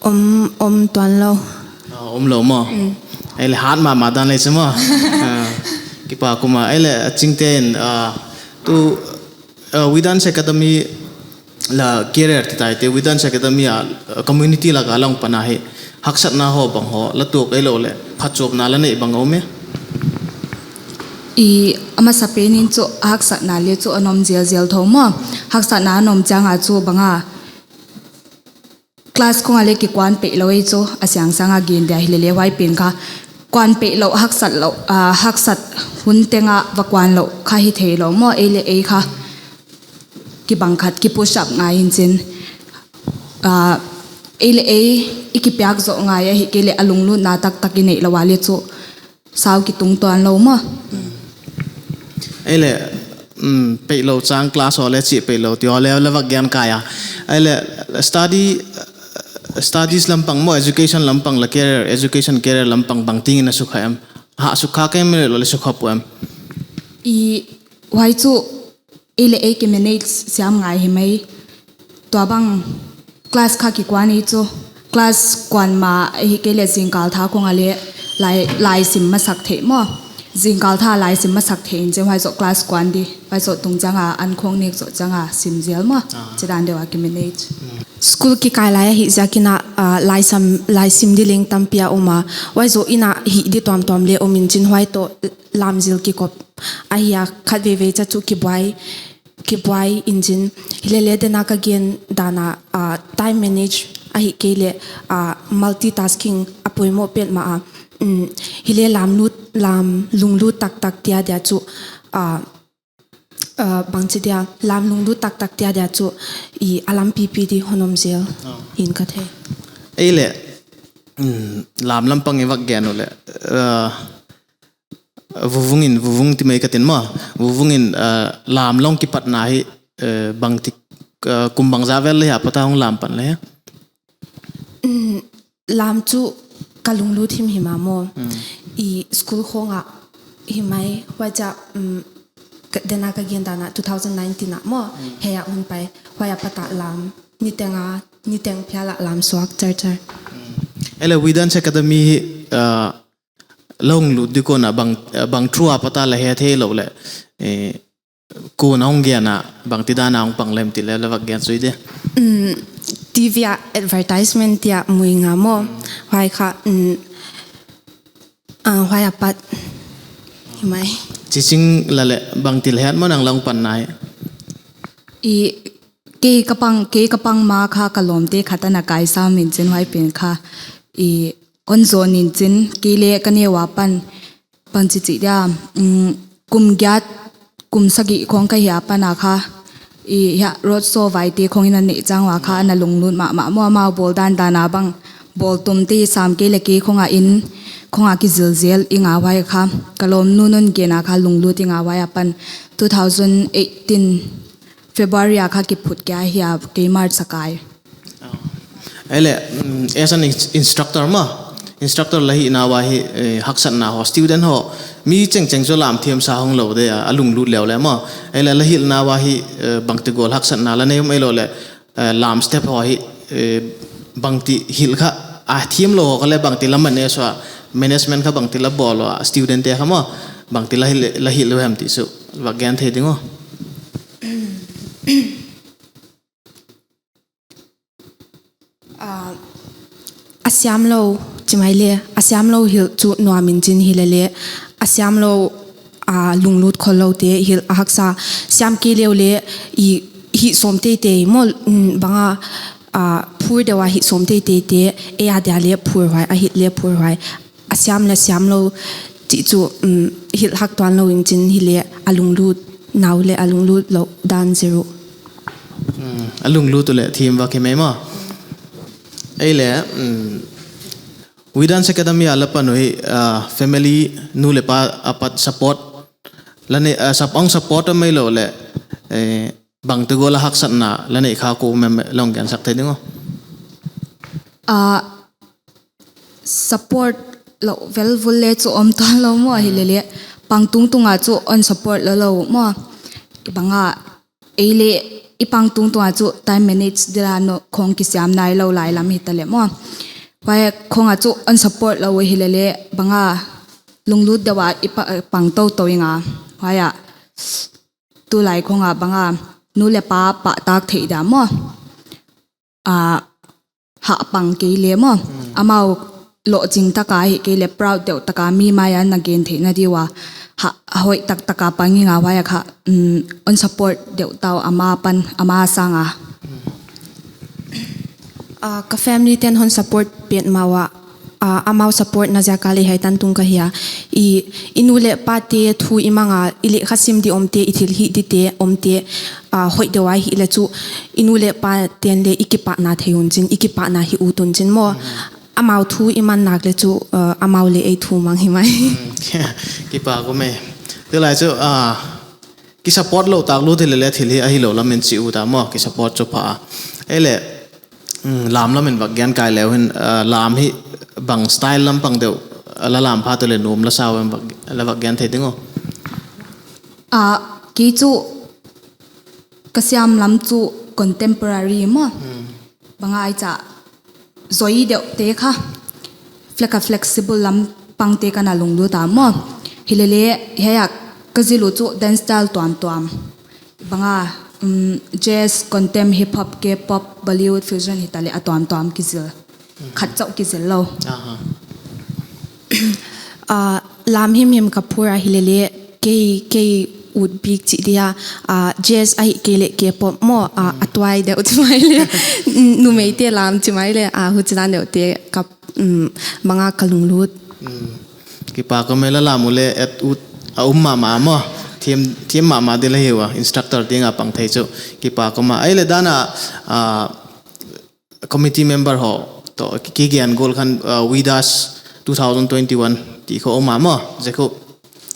Um, um tuan lo. Um lo maw? Ahileh hat mahmah dan le chu maw. Kipak um a, ahileh a chingte'n tu We Dance Academy la career ti tai te, We Dance Academy a community lak a la hung pan a hi haksatna haw bang haw la tuak ahiloleh phatchuamna la neih bang a um e? I, a masapen in chu a haksatna le chu a nuam zel zel tho maw. Haksatna a nuam chiang a chu bang a class khong a le kikuan peih lo ei chu a siang sâng a gen dia hile le huai pen kha kuan peih lo, haksat lo, haksat hun teng a va kuan lo kha hi thei lo maw, ei leh ei kha kibang khat ki push up ngai in chin, ei leh ei i kipiak zo ngai ahi kei leh a lunglutna taktak i neih lo a le chu sau kitung tuan lo maw. Ei leh, peih lo chang class haw le chia peih lo ti haw le la vak gen kai a. Ei leh study, studies lam pang maw, education lam pang, la career, education career lam pang bangti'n a sukha em? Ha sukha ka em leh lo le sukha pua em? I, huai chu ei leh ei ki manage siam ngai hi mai. Tuabang class kha kikuan ei chu, class kuan ma ahi kei leh zingkâl tha khong a le lai, lai sim masak thei maw. Zingkâl tha lai sim masak thei in chin huai zoh class kuan di, huai zoh tung chiang a an khong nêk zoh chiang a sim zel maw. Chidan deu a ki manage. School kikai lai ahi ziakin a, lai sim di leng tampi a um a, huai zoh in a hih di tuamtuam le um in chin huai tawh lam zil kikop ahi a, khatveivei cha chu kibuai, kibuai in chin, hile le den a ka gen dan a time manage ahi kei leh multitasking a poimaw pen ma a, hile lam lunglut taktak tia dia chu, bangchi dia, lam lunglut taktak tia dia chu a lampipi di hon um zel in ka thei. Ei leh, lam lam pang i vak gen u leh, vuvung in, vuvung ti mai ka tin maw, vuvung in lam long kipatna hi bangti, kum bangza vel le hi a pat a hung lam pan le? Lam chu ka lunglut himhim a maw. I school khawng ah hi mai, huaicha, den a ka gen dan a two thousand nineteen ah maw, hei ah hun pai, huai a pat a lam, niteng a, niteng phial ah lam suak char char. Ei leh We Dance Academy hi la hung lut di kuan a bang, bang through a pat a la he thei lo leh, kuan a hung gen a, bangti dan a hung pang lem ti le la vak gen sui di. TV a advertisement ti a mu ing a maw, huai kha, huai a pat hi mai. Chiching la leh bangti la het maw nang la hung panna hi? I, kei ka pang, kei ka pang ma kha ka lawmte khat a na kaisam in chin huai pen kha, i, hon zawn in chin kei le ka neu a pan, pan chi chi dia, kum giat, kum sagi khawng ka hi a pan a kha, i, hia road show vaite khawng in a neih chang ua kha na lunglut mahmah maw, amau bawl dan dan a bang, bawl tum te sam kei leh kei khawng a in, khawng a kizil zel ing a huai kha, ka lawmnu'n hon gen a kha lunglut ing a huai a pan two thousand eighteen February a kha kiphut kei ahi a, kei March a kai. Ei leh, as an instructor maw, instructor la hihna ua hi haksatna haw, student haw, mi chengcheng chu lam thiamsa hung lo de a, a lunglut leu le maw. Ei leh la hilhna ua hi bangti gual haksatna la nei um, ahiloleh lam step haw hi bangti hilh kha, a thiamlo haw kha leh bangti la manage ua, management kha bangti la bawl ua, studentte kha maw, bangti la hilh u hem ti chu vak gen thei ding aw. A siamlo, chi mai le, a siamlo hilh chu nuam in chin hile le, a siamlo, lunglut khol lote hilh a haksa, siam kei leu le, i, hi sawm teitei maw, bang a, phur deu a hi sawm teiteite, ei a dia le phur huai, a hit le phur huai, a siam le siam lo, ti chu, hil hak tuan lo in chin hile, a lunglut nau leh a lunglut lo dan zia uh. A lunglut uh leh thiam va ki mai maw. Ei le, We Dance Academy a la pan uh hi, family, nu leh pa a pat support, la nei, support a mai lo leh, bangti gual a haksatna la nei kha ka um em, la hung gensak thei ding uh. Support lo vel vul le chu um ta'n lo maw, hilele pangtung tung a chu un support lo lo maw. Bang a, ei le i pangtung tung a chu time manage ding a khawng kisiam nai lo lai lam hitaleh maw. Huai khawng a chu un support lo hilele bang a, lunglut deu a i pang to to ing a. Huai a, tulai khawng a bang a, nu leh pa pahtak thei ding maw. Hah pang kei le maw, amau lawhching tak a hi kei leh proud deu tak a mi mai a na gen theina diu a, hah hoih tak tak a pang ing a, huai a kha, un support deu tau ama pan, ama sâng a. Ka family ten hon support petmau a, amau supportna ziak a le hiai tan tung ka hi a. I nu leh pate thu i mang a, i lehkha sim di umte, i thilhih dite umte, hoih deu a hile chu, i nu leh pate'n le i kipâkna thei un chin, i kipâkna hi ut un chin maw. Amau thu i man nak le chu, amau le ei thu mang hi mai. Kipak um e. Tulai chu, kisupport lo tâk lut hilele thil hi ahilo lam in chi ut a maw, kisupport chu pha a. Ei leh, lam lam in vak gen kai leu hin, lam hi bang style lam pang deu la lam phat uleh nuam la sau em, la vak gen thei ding uh. Kei chu ka siam lam chu contemporary maw. Bang a i cha zoi deuhte kha, flex a flexible lam pangte ka na lunglut a maw. Hilele, hiai a ka zil uh chu dance style tuamtuam. Bang a, jazz, contem, hip hop, K-pop, Bollywood, fusion hitaleh a tuamtuam kizil. Khat chauh kizil lo. Lam himhim ka phur a hilele, kei, kei ut bik chih dia, jazz ahi kei leh K-pop maw, a tuai deuh chi mai le, numeite lam chi mai le, huchidan deuhte ka, bang a ka lunglut. Kipak um e, la lam u le et ut a um ma ma maw. Thiam ma ma ding la hi ua, instructor tiang a pang thei chu. Kipak um a. Ei leh dan a, committee member haw tawh kigen gual khan, We Dance two thousand twenty-one ti kha um a maw, zia khu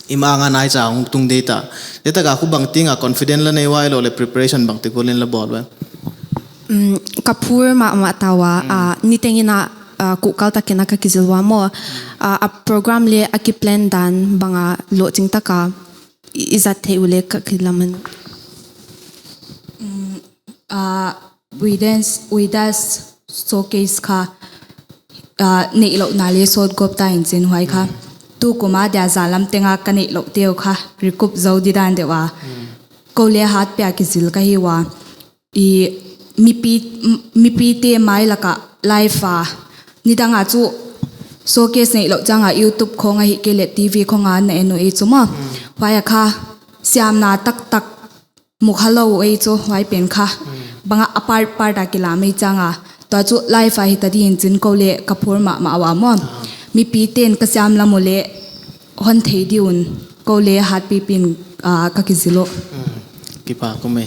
i ma-âng a naicha hung tung ding ta. Zia tak a khu bangtiang a confident la nei ua, ahiloleh preparation bangti gual in la bawl ua? Ka phur ma ma tau a, niteng in a, kuhkal tak in a ka kizil ua maw. A program le a kiplan dan bang a lawhching tak a i zat thei u le ka kilamen. We Dance, We Dance Showcase kha neihlouhna le sawt gawp ta in chin, huai kha tukum a dia za lam teng a ka neihlouhteu kha recoup zo di dan deuh a, ko le hatpi a kizil ka hi ua. Mipite mai lak ah live a, nidang a chu showcase neihlouh chang a YouTube khawng ahi kei leh TV khawng a na en uh ei chu maw. Huai a kha siamna taktak mu kha lou uh ei chu, huai pen kha bang a, a part part a kilam ei chang a, tua chu live a hita ding in chin ko le ka phur ma ma ua maw. Mipite'n ka siam lam u le hon thei di un, ko le hatpipi in ka kizil uh. Kipak um e.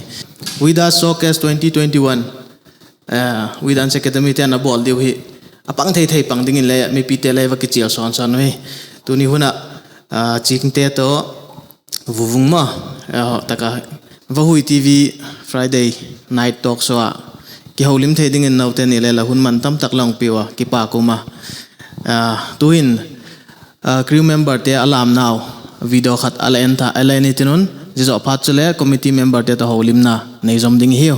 We Dance Showcase twenty twenty-one, We Dance Academy te'n a bawl diu hi a pang thei thei pang dingin le mipite le va kichial sawn sawn uhi. Tuni hun ah Chingte tawh Vuvung maw, tak a Vahui TV Friday night talk show ah kihoulim thei dingin note ni le la hun man tam tak la hung pia ua, kipak um a. Tuhin crew memberte a lamnau video khat a la en ta, a la en i tin un, zia zoh phat chule committee memberte tawh houlimna nei zom ding i hiu.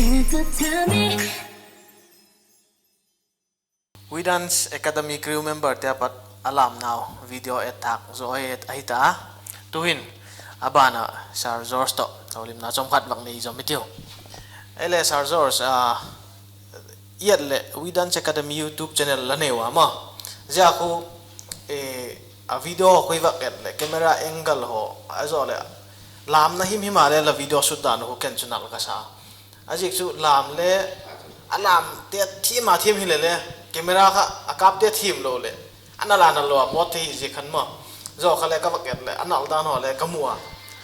We Dance Academy crew memberte a pat a lamnau video et thâk zaw ahi ta a. Tu'hin a ban ah Sir George tawh holimna chawmkhat vak nei zom i tiu. Ei le Sir George, i et leh We Dance Academy YouTube channel la nei ua maw. Zia khu a video khu i vak et leh camera angle haw a zaw leh lamna himhim a le la video shoot dan uh khu ken chu nal ka sa. A ziak chu lam le a lamte thiam a thiam hile le camera kha a kâpte thiam lo leh a nal a nal lo a pawt thei hi zia khan maw. Zia kha le ka vak et leh a nal dan haw le ka mu a.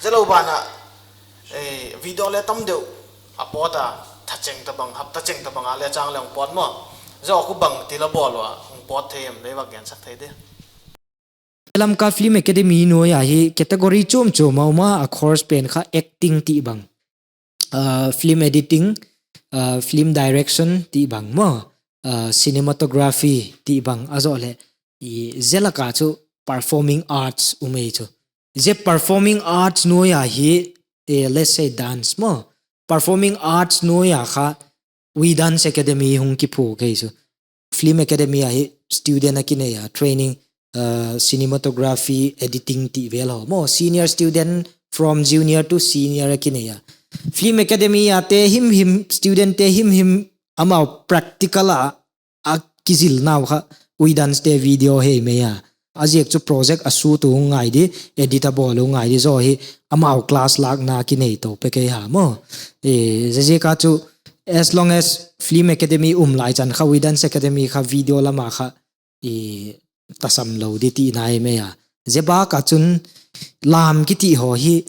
Zia lo ban ah video le tam deu a pawt a, tha cheng tabang, hapta cheng tabang a le châng le hung pawt maw. Zia khu bangti la bawl ua hung pawt thei em, lei vak gensak thei di. Lamka Film Academy nuai a hi category chuam chuam a um a, a course pen kha acting ti bang, film editing, film direction ti bang maw, cinematography ti bang a zaw leh zia lak a chu performing arts um ei chu. Zia performing arts nuai a hi, let's say dance maw, performing arts nuai a kha We Dance Academy hung kiphut kei chu. Film Academy a hi student a kinei a training, cinematography, editing ti vel haw maw, senior student, from junior to senior a kinei a. Film Academy a te himhim, studentte himhim amau practical a a kizilnau kha We Dancete video hei mai a. A ziak chu project a shoot uh hung ngai di, edit a bawl uh ngai di zaw hi amau class lâkna kinei to pe kei ha maw. Zia ziak a chu as long as Film Academy um lai chan kha We Dance Academy kha video lam a kha tasam lo di tina i mai a. Zia bâk ah chun lam kiti haw hi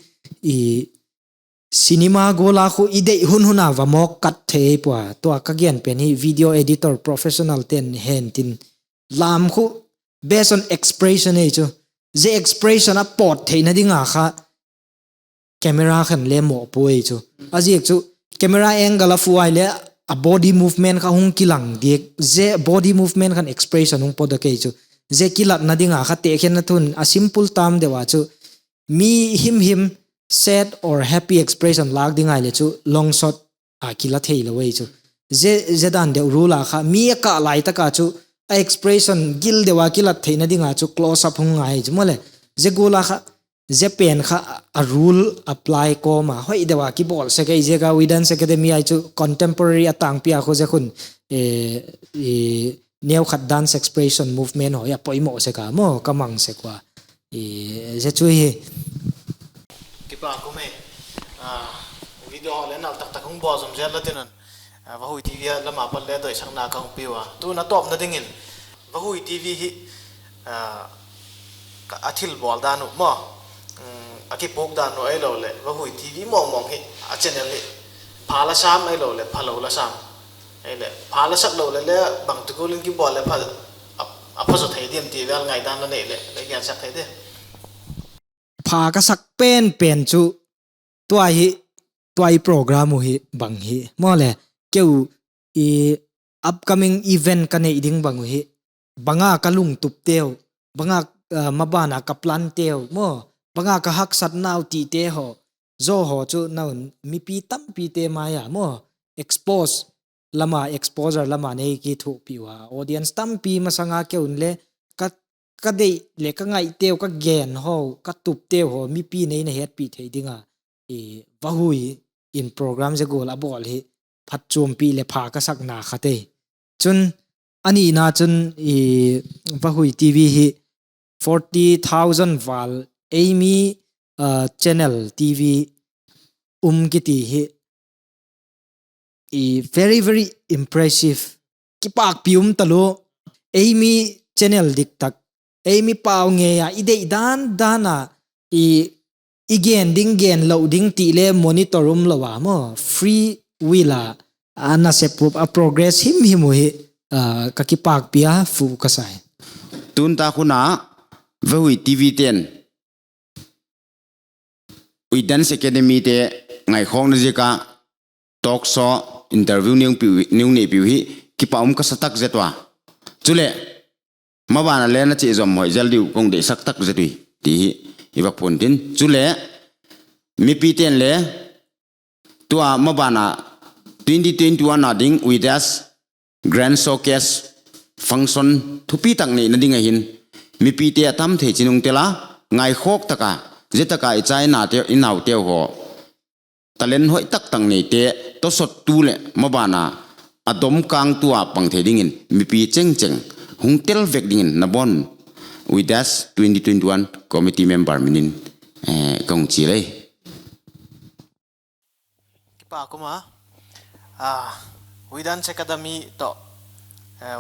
cinema gual a khu i deih hun hun a va mawk kat thei ei pua. Tua ka gen pen hi video editor professionalte'n hen tin, lam khu based on expression ei chu. Zia expression a pawt theina ding a kha camera khan le mawpuai chu. A ziak chu camera angle a fu ai le a body movement kha hung kilang diak, zia body movement khan expression hung pawt a kei chu. Zia kilatna ding a kha tekhenna thun a simple term deu a chu mi himhim sad or happy expression lâk ding ai le chu long shot a kila theilo ei chu. Zia dan deu rule a kha mi a kâ lai tak a chu a expression gil deu a kilat theina ding a chu close up hung ngai chu maw le. Zia gual a kha zia pen kha a rule apply kawm a hoi deu a kibawl sek ei ziak a We Dance Academy ai chu contemporary a tângpi a khu zia khun neukhat dance expression movement haw a poimawh sek a maw ka mang sek ua. Zia chu hi. Kipak um e. Video le nal tak tak hung bawl zom zel la tin un, Vahui TV lam a pat le doisakna ka hung piu a. Tun a tawpna dingin Vahui TV hi a thilbawl dan uh maw, a kipuk dan uh ahilo leh Vahui TV mawngmawng hi a channel hi pha la sam ahilo leh phalo la sam, ahileh pha la sak lo leh le bangti gual in kibawl leh a pha zaw thei diam ti vel ngaidan la nei leh le gensak thei di. Pha ka sak pen pen chu tua hi, tua i program uh hi bang hi maw le, keu upcoming event ka neih ding bang uh hi, bang a ka lungtupteu, bang a maban a ka planteu maw, bang a ka haksatnau tite haw, zaw haw chu na un mipi tampite mai a maw expose lam a, exposure lam a nei kithuapi ua audience tampi masang a keu in le ka deih leh ka ngaiteu, ka gen haw, ka tupteu haw mipi nei na hetpi thei ding a Vahui in program zia gual a bawl hi phatchuampi leh pha ka sakna khat ei. Chun a nina chun Vahui TV hi forty thousand val ei mi channel TV um kiti hi very very impressive, kipâkpi um talua. Ei mi channel dik tak, ei mi pau ngei a i deih dan dan a i gen ding gen lo ding ti le monitor um lo a maw, free will a a nasep up a progress himhim uh hi ka kipâkpi a fu ka sai. Tun tak hun a Vahui TVte'n We Dance Academyte ngaikhawkna ziak a talk show, interview neu neipiu hi kipak um ka sa tak zet ua. Chuleh maban a le na chia zom hoi zel diu ka hung deihsak tak zet ui ti hi i va puan tin. Chuleh mipite'n le tua maban a twenty twenty-one a ding WIDAS Grand Showcase function thupi tak neina ding ahin, mipite a tam thei chin hung tel a, ngaikhawk tak a, zia tak a i cha i naute, i nauteu haw talent hoi tak tak neite, tawsawttu leh maban a, a dom kângtu a pang thei dingin mipi chengcheng hung tel vek dingin na bawn WIDAS twenty twenty-one committee member min in ka hung chial e. Kipâk um a, WIDAS Academy tawh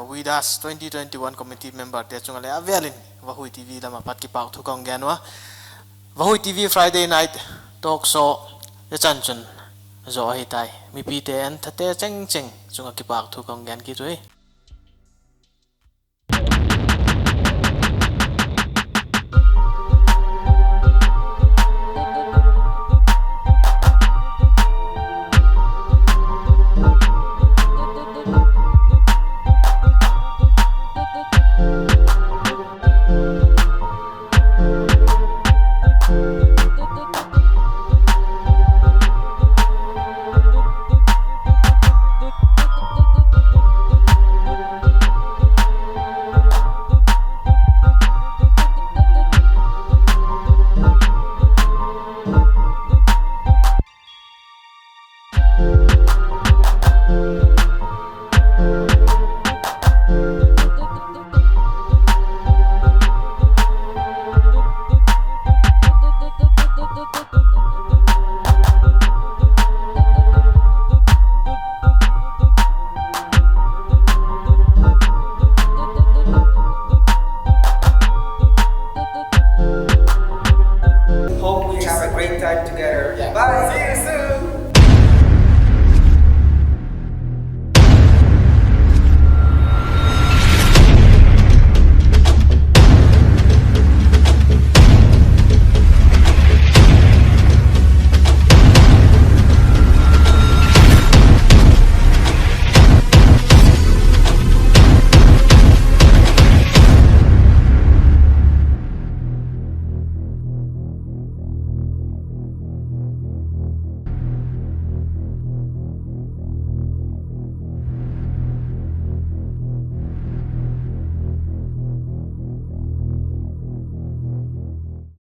WIDAS twenty twenty-one committee memberte chung ah le a vêl in Vahui TV lam ah pat kipâk thu ka hung gen ua. Vahui TV Friday Night Talk Show i chan chun zaw ahi tai. Mipite enthate chengcheng chung ah kipâk thu ka hung gen kit uhi.